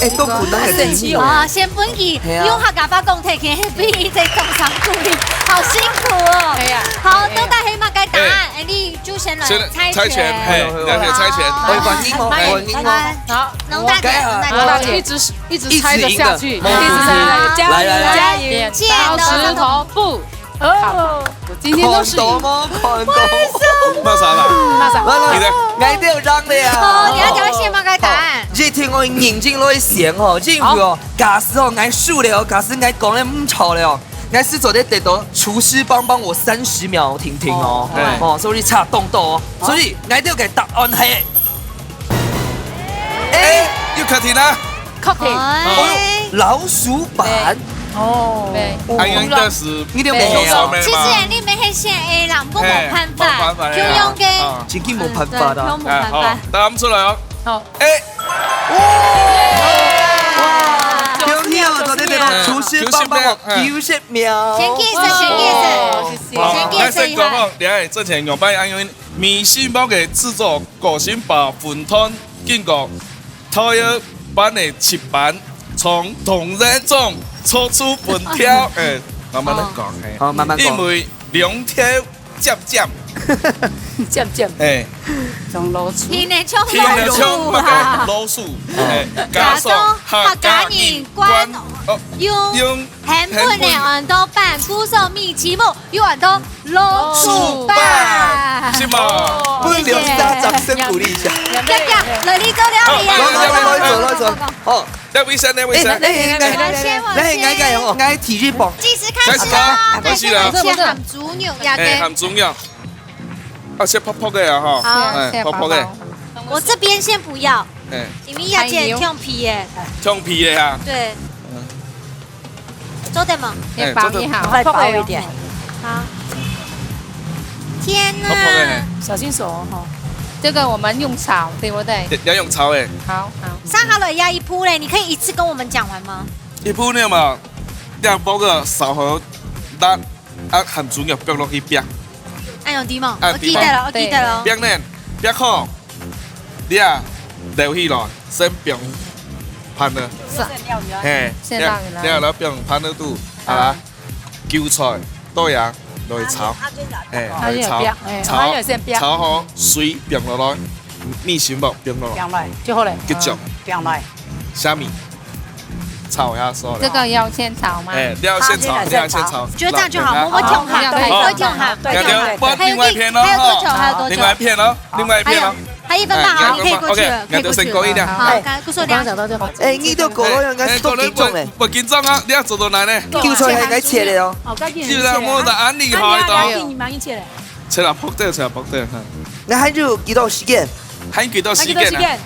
哎，都困難个題目。哦，先分佢，係啊。用客家話講，提起，係分佢一個掌聲鼓勵，好辛苦哦。係啊。好，係啊。到底係麼个答案？哎。哎，你 就先來猜拳。先猜拳，嘿，好，好，好。了解，猜拳。好。哎，換你哦，換你哦。來，好。龍大姐，該啊，龍大姐。好，一直，一直猜得下去，一直贏的，一直猜得下去，加油，來，來，來。加油，剪刀石頭布。哦，好，我今天都是贏。看到嗎？看到。為什麼？罵啥啦？罵啥？來，來，你的。來，來，這有讓的啊。哦，你要講先麼个答案。好，一定愛認真來想哦，因為哦，好。假使哦，𠊎輸了哦，假使𠊎講了毋著了哦， 𠊎試著得得到廚師幫幫我三十秒停停哦。哦，對。哦，所以差當多哦。好。所以，𠊎兜个答案係，A。又確定啦？確定。哎。哦喲，老鼠斑。對。哦。對。哦，哎呀，應該是你都無啊？其實你們係選A啦，毋過無辦法，嘿，無辦法，就用个，哎呀。啊。真个無辦法啦。嗯，對，就無辦法。哎，好，答案出來哦。好。 哎。哇！恭喜哦，昨天得到廚師幫幫我九十秒。先介紹，先介紹。哇，謝謝。先介紹一下。好，來，先講講，你看，之前用白安用米線包个製作，個性化分段，經過陶窯般的切板，從同仁中抽出粉條，哎，慢慢地講，哦。嘿。好，慢慢講。因為兩條 尖尖。尖尖。哎。像老鼠。聽得像老鼠啊。聽得像那個老鼠，哎，加上客家人慣，哦，用，用很多呢，很多半姑嫂米奇木，有很多老鼠饭。是吗？不能留一下，掌声鼓励一下。要不要？来，你做料理啊。来，来，来，来，走，来，走。哦，要不一下，要不一下。哎，哎，哎，哎，我先，我先。来，来，来，来，来，体育榜。计时开始了，开始了，开始了。来，先喊猪肉，要给。哎，喊猪肉。啊，先泡泡个啊，哈。好。哎，先泡泡个。泡泡。我这边先不要，哎。因为要剪，还有。脱皮耶。脱皮个啊。对。嗯。 做得吗？哎，也包一下。做得。快包一点。好。天哪！好，好，哎。小心手哦，哈。这个我们用炒，对不对？要，要用炒的。好，好。上好了要一铺嘞，你可以一次跟我们讲完吗？一铺呢嘛，两包个烧好，拿，啊，含猪肉放落去煸。哎呦，对吗？啊，我记得了，对吗？我记得了。煸呢，煸好，你啊，留起来，先放盘了。是。嘿，先放起来。对啊，然后放盘了肚，好啦。 韭菜、豆芽落去炒，哎，啊，落去炒，就煸，哎，炒，啊，就先煸。炒好，水放落來，米心木放落來，放落來就好了。結束。放落來。蝦米，炒一下，收了。这个要先炒吗？哎，你要先炒，好，你要先炒。就这样就好，我们跳行，好，对，好，对，跳行，对，跳行。对，对，对。还有另外一片哦，还有多久？还有多久？另外一片哦，另外一片哦。还有 还有一分半，哎，好，你可以过去了，可以过去了。OK，那就先过一点。好，哎，刚，刚说两，我刚刚讲到这个。哎，你都过了，应该是都紧张嘞。不，不紧张啊，你要做到哪呢？韭菜还应该切的哦。哦，赶紧切了。是啦，我的安利好一点。啊，你，啊，你，你，你切了。切了，薄点，切了，薄点，哈。那还有几多时间？还有几多时间呢？还有几多时间？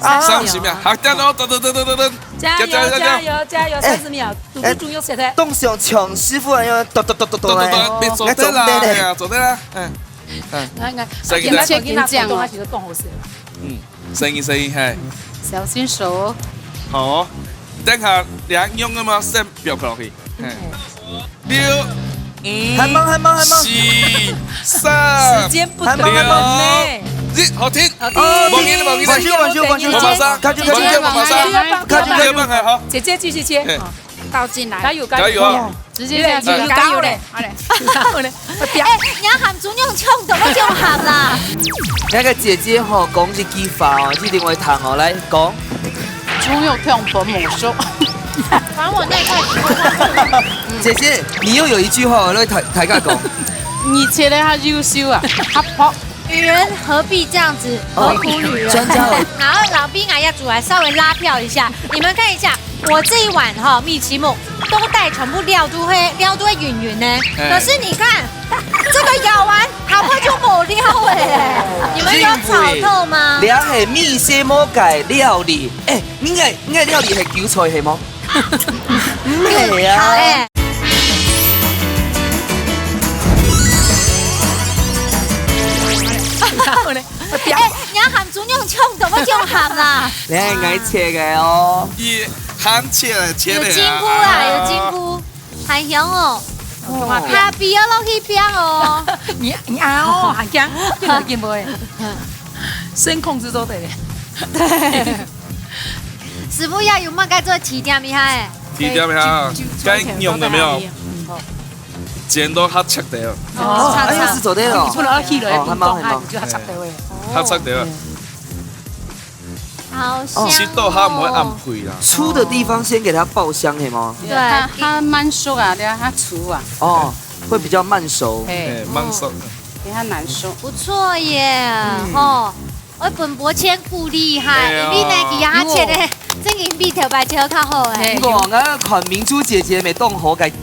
啊。三十秒，好，加油，等，等，等，等，等，等。加油，加油，加油，加油，哎，三十秒，堵不住，哎，用切的。当想抢师傅啊，要咚，咚，咚，咚，咚，咚，咚，哎，别走的啦，哎呀，走的啦，哎。 嗯。看看，先给他，啊，先给他先讲哦。动，他其实动好势了。嗯，声音，声音，嘿。小心手哦。好哦，等下你还用个吗？先不要落去。嘿。嗯。六，五，还忙，还忙，还忙。四，三，时间不等人呢。两，一，好，停。好，停。哦，无紧，无紧。完全，完全，完全。我马上，我马上，我马上。姐姐继续切。嘿。好。 倒进来。加油，加油。加油啊！直接下去。有，有，有，加油嘞。好嘞。加油嘞。哎，你要喊猪肉冲，怎么就喊啦？那个姐姐吼，讲一句话哦，一定会听哦，来讲。猪肉冲本无熟。反正我那一块。姐姐，你又有一句话，我来大，大家讲。你切得较幼秀啊，较薄。 女人何必这样子，哦，何苦女人？专家哦。然后老兵啊，要煮来稍微拉票一下，你们看一下，我这一碗哈，米奇木都带全部料都会，料都会晕晕呢。哎。可是你看，这个咬完，好快就没料哎。你们有炒透吗？这系米奇木个料理，哎，你个，你个料理系韭菜系吗？ 毋係啊。哎。哎，你要喊豬肉冲，怎么就喊啦？你係愛切个哦。伊喊切个，切个啊。有金菇啦，有金菇，還香哦。哦。下邊要落去煸哦。你，你啊哦，還驚，這個已經無誒。先控制住對。 師傅要有麼个做提點一下誒？提點一下，該用的沒有？嗯。剪到較直个。哦，哦，哎，又是做得了。你不能去了，哦，還蠻，還蠻。你就較直个喂。較直个。好香哦。切到它毋會恁肥啦。粗的地方先給它爆香，係嗎？對，它，它慢熟啊，對啊，它粗啊。哦，會比較慢熟。哎。哎，慢熟。給它難熟。不錯耶，嗯。吼。 我分伯謙鼓勵哈，哎喲。因為呢，佢這下切个，正經比頭擺切个較好誒。嘿。毋過，𠊎看明珠姐姐乜當好个地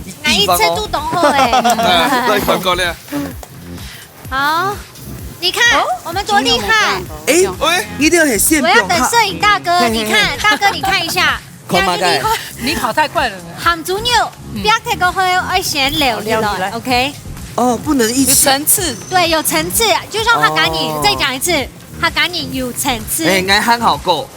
方哦。𠊎一直都當好誒。哎，對，反過來。好，你看，哦，我們多厲害。哎，喂，你這係現場哈。我要等攝影大哥，嘿，嘿，嘿。你看，大哥，你看一下。 看麼个？你，你跑太快了。鹹豬肉，嗯。煸忒過後，愛先撈起來，哦，撈起來。OK？哦，不能一起。有層次。對，有層次，就像客家人，哦。再講一次，客家人有層次。哎，𠊎還好過。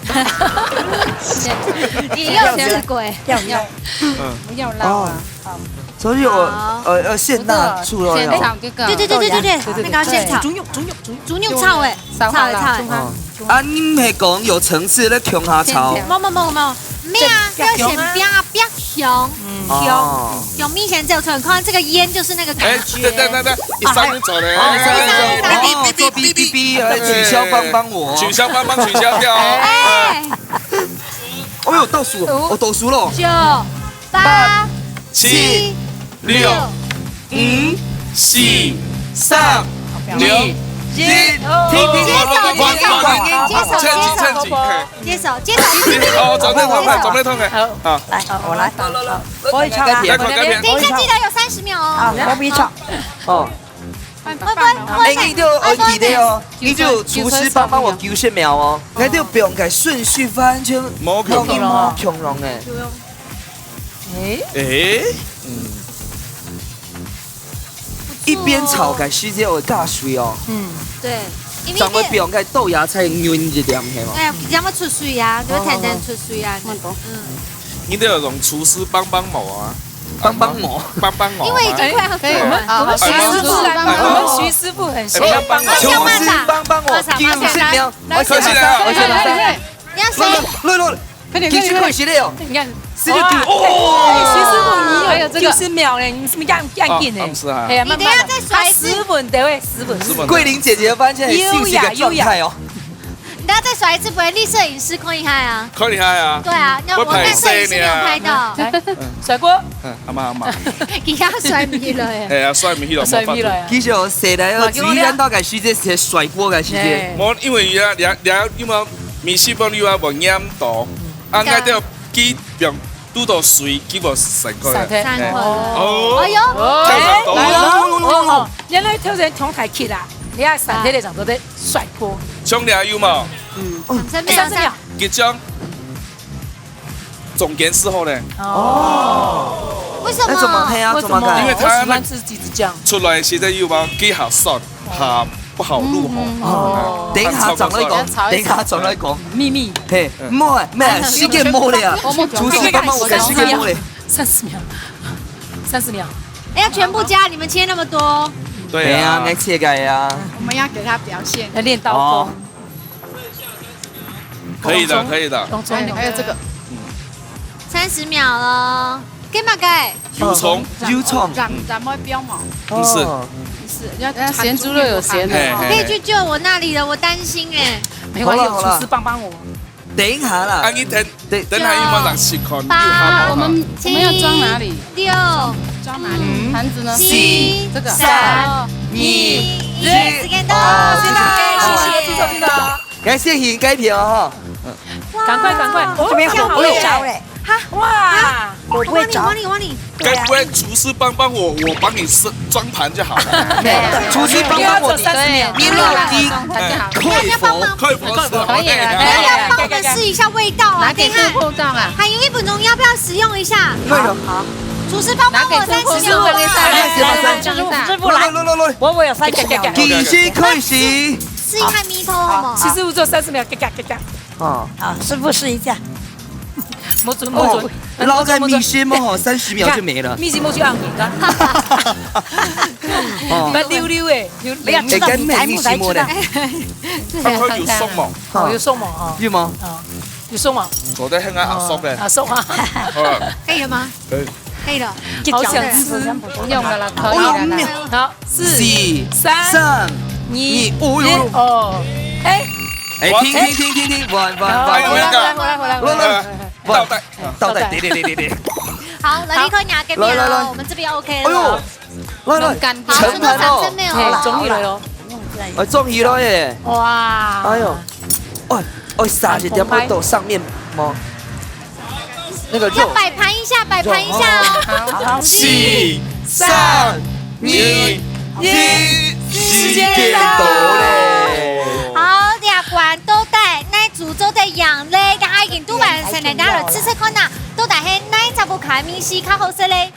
你又是鬼。要，要。嗯。不要撈啊。哦。好。所以我，好。呃，呃，現大出來哦。現炒這個。對，對，對，對，對，對，對，對，對。那個要現炒。豬肉，豬肉，豬肉。豬肉炒誒，燒好了，炒誒，炒誒。哦。啊，你毋係講有層次咧，共下炒？無，無，無，無。 咩啊，這，要先煸啊，煸香，嗯。香，哦。香味先走出來。你看這個煙就是那個感覺。哎，等，等，等，等，一三人走嘞，哦，一三人走。哦，做嗶嗶嗶，哎，取消，幫幫我。取消，幫忙取消掉哦。哎。哎喲，倒數，哦，倒數了。九，八、七、六、五、四、三、二、一。停停停停停停停停！趁机趁机，嘿。接手，接手。哦，转背痛快，转背痛快。好，好，来，好，我来。来，我会唱啊。来，快点，快点。等一下记得有三十秒哦。好，我比唱。哦，会不会？会不会？哎，你就要记得哦，你就厨师帮帮我九十秒哦，那就不用改顺序，完全无共样。无共样哎。哎，诶，一边炒个时间会加水哦，对，因为怎么不用改豆芽菜滚一点嘿嘛？哎，比较会出水啊，就会甜甜出水啊。嗯，你都要用厨师帮帮忙啊，帮帮忙。帮帮忙啊。因为已经快要做完了。我们厨师傅，我们徐师傅很喜欢帮忙。哎，厨师帮帮我九十秒，我客气了啊我先来，你要谁？来来来，快点，继续快点，开始了。快点。是就哦，哎，徐师傅，你有九十秒嘞，你怎么样这样紧呢？啊，是啊。哎呀，你等一下再甩一次慢慢来。他斯文的喂，斯文。斯文的。桂林姐姐发现很性喜的状态哦。你等下再甩一次，不会立摄影师看一下啊？可以嗨啊。对啊，那我看摄影师没有拍到，来，甩锅。嗯，阿妈阿妈，给他甩没了耶。哎呀，帅米了，帅米了呀。其实我谁来要注意看到个时间，谁甩锅个时间。哎，我因为呀，你你因为米西本你话我黏到，啊，对啊那条给表堵到水，给我闪开了。闪开三块。哦，哎呦，哦，太闪到了。哎，哦，哦，原来挑战同台去啦，你看闪开的长都在甩锅。兄弟啊，有冇？三十秒，三十秒。一张中间时候呢，哦，为什么？那怎么黑啊？为什么？怎么改？因为他我喜欢吃鸡子酱。出来现在有冇？给下酸，下不好入喉。哦，等一下转来讲，等一下转来讲。秘密。嘿，没啊，没啊，时间没了啊，厨师帮帮我个时间没了。三十秒，三十秒，哎，要全部加，你们切那么多。对啊，哎呀，没切开呀。我们要给他表现。要练刀哦工。，可以的，可以的。当中还有还有这个，三十秒了，干嘛改？油葱，油葱，染染毛标嘛，不是哦不是要那咸猪肉有咸的嘿我可以去救我那里了，我担心哎。没关系，好了好了厨师帮帮我。等一下啦啊，，你等对等下有冇人吃看？八我们我们要装哪里？六、装哪里？盘子呢？七、这个三、二、一，时间到。哦谢谢谢谢，谢谢，谢谢。感谢你改票哈。赶快赶快，哦，这边火不会着嘞，哇，火不会着往里，。往里，往里。该不会厨师帮帮我，我帮你装盘就好了。厨师帮帮我，三十秒，你老弟他就好。可以否？可以不是？可以了哎，要帮我们试一下味道啊！拿给等一下顾客看啊。还有一分钟，要不要使用一下？对了，厨师帮帮我三十秒好吗？拿给顾客看。来来来来这样子啊。师傅来，我我有三十秒。计时开始。试一下米头好吗？师傅做三十秒，嘎嘎嘎嘎，啊，好，师傅试一下。没准没准哦，，老在米线嘛吼，三十秒就没了。秘辛没去按你看，哦，那溜溜哎，溜不要溜。哎，跟美米西莫的，他可以有送吗？哦，有送嘛哈，有吗？有送嘛，我在看他阿叔嘞。啊送啊，好了，可以了吗？可以。可以了。好想吃，用了啦，可以了啦。好，四四、三三、一二，哦哟哟，哦，哎，哎，停停停停停，完完完好，回来完回来回来回来回来，完完倒带。倒带，对对对对对，好，来，你看牙给你来来来了，我们这边 OK 哎呦了。，来来，干好，盛盘哦，这边有了。哎，终于来了，哎，终于了耶，哇，哎呦，哦哦，撒一点味道上面吗？那个肉，要摆盘一下，摆盘一下哦。好，四、三、二、一，时间到嘞。好，两罐都带，那煮做的养嘞，刚刚已经都完成了，大家来试试看呐，到底是哪一只不卡米西较好食嘞？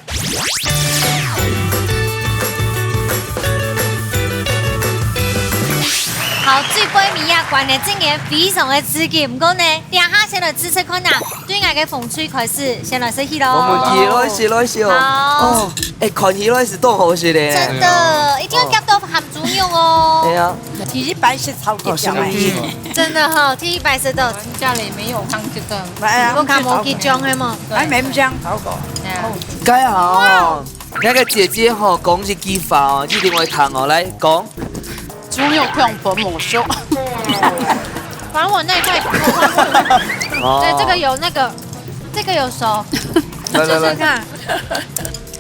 好，最尾尾一罐呢，真个非常的刺激，不过呢，等下先来试试看呐，对𠊎个风吹开始，先来试起我们喽。起来洗来洗哦，好哦，哎，看起来是多好食的，真的，一定要夹到含猪肉哦。哎呀，第一摆是超级哦，什么意思？真的哈，第一摆是的，家里没有放这个，哎呀我看无几种的嘛。哎，没这样搞过。哎呀该好哦，那个姐姐吼，讲一句话哦，一定会听哦，来讲。猪肉配粉魔术。反正我那一块，哦对，这个有那个，这个有熟。來來來，試試看。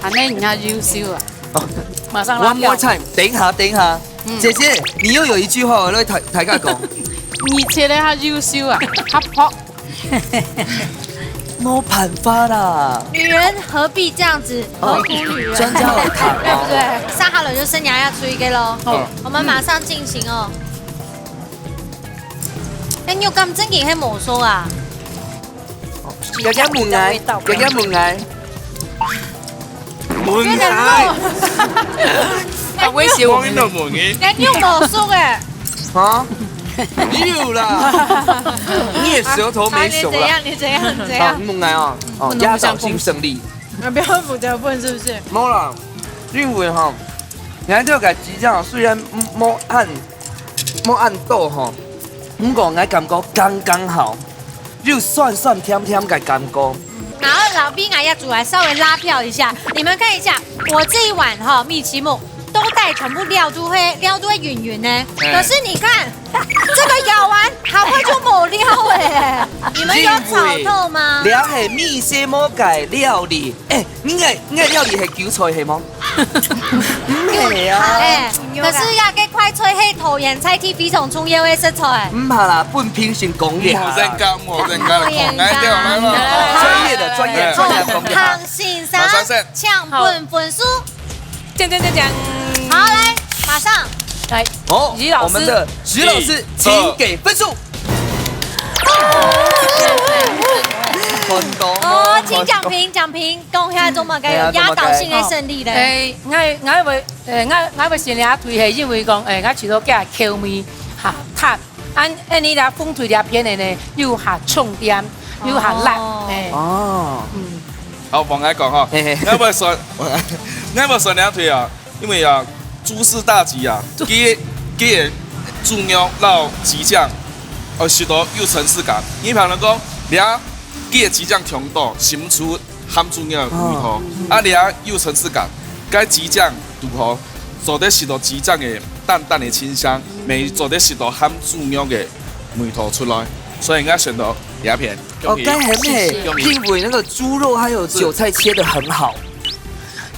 恁呢你較優秀啊！哦馬上拉，one more 票。 time，等一下，等一下，姐姐，你又有一句話我來大大家講，你切得較優秀啊，較薄。沒辦法啦。女人何必這樣子？哦何苦女人？專家來談哦。對不對？上好了就生涯要出一个咯。嗯我们马上进行哦。哎，你有干真给黑魔说啊？有點問𠊎，有點問𠊎。問佢，啊，我也我應該問佢。哎，你有魔说哎？啊？有啦，你也舌頭好，沒熟啦。你怎样？你怎样？你怎好，样？你問𠊎哦，哦，問壓倒性勝利。啊，不要補條分是不是？無啦，因為吼，𠊎這个雞醬雖然無恁無恁多吼，毋過𠊎感覺剛剛好，有酸酸甜甜个感覺。然後老兵啊，要煮來稍微拉票一下，你们看一下，我這一碗哈，米奇木都帶全部料都會料都會勻勻呢。嗯可是你看，這个舀完好快就無料哎，你们有炒透嗎？這係米西莫个料理，誒，你个你个料理係韭菜係無？毋係啊。哎，可是呀，這快脆係桃園菜地非常重要的食材。毋怕啦，分評審講一下啦。無人家，無人家來講，來，對，來，來。專業的，專業，專業講一下。唐先生馬上先，請分分數。锵锵锵锵！好，來，馬上。來，哦，徐老師我們的徐老師，請給分數。很多哦，請講評，講評，講一下做麼个有壓倒性的勝利咧？誒，𠊎𠊎會誒，𠊎𠊎會選這隊係因為講誒，𠊎覺得佢口味較淡，恁恁呢這紅隊這片个呢，又較重點，又較辣，哦誒，哦，嗯，好，換𠊎講吼，嘿嘿𠊎會選，𠊎會選這隊啊，因為啊，諸事大吉啊，佢佢个豬肉摎雞醬，哦，食到有層次感。你譬如講，你啊，佢个雞醬強到，食毋出鹹豬肉个味道，啊，你啊有層次感，該雞醬堵好，做得食到雞醬个淡淡个清香，乜做得食到鹹豬肉个味道出來，所以𠊎選擇這片。哦，該很美，恭喜因為那個豬肉還有韭菜切得很好，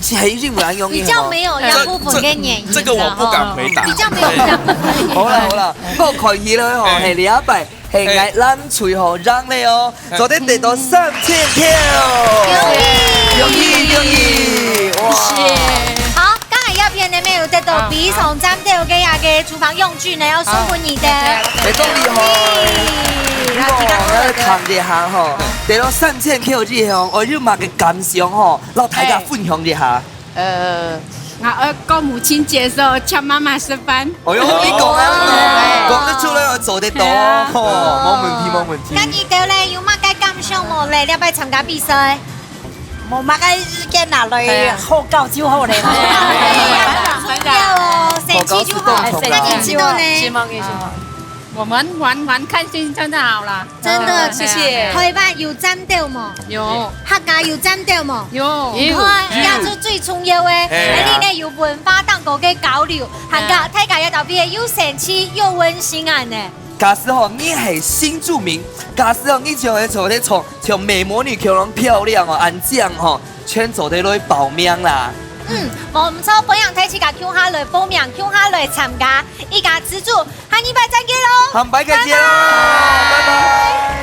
係因為恁容易比較沒有壓部分跟原因，這個我不敢回答。比較沒有壓部分。好啦好啦，不過看起來吼，哎係這擺係𠊎藍隊吼贏了哦，做得得到三千票。恭喜恭喜，哇！好，剛才這片呢，有得到非常讚的，有个那個廚房用具呢，要送給你的。非常厲害。如果𠊎談一下吼，得到三千票之後，𠊎有麼个感想吼，摎大家分享一下。呃，我呃過母親節的時候叫媽媽吃飯。哎喲，你講啊，哦講得出來，𠊎做得到係啊哦，吼，無問題，無問題。該你兜咧有麼个感想無咧？這擺參加比賽，無麼个意見啦，來好搞就好咧。哎呀，重要哦，生氣就好，好搞是共同的那你知道呢？希望你希望。我們玩玩開心就好了。真的，謝謝。台灣有讚到無？有，客家有讚到無？有。你看，這就最重要的，哎呀而且呢有文化當中个交流，還有大家也特別又生趣又溫馨啊呢。假使吼你係新住民，假使吼你像係做得像像美魔女共樣漂亮哦，恁靚吼，全做得來報名啦。嗯，無毋著，歡迎大自家共下來報名，共下來參加一家之煮，下禮拜再見咯。下禮拜再見啦，拜拜。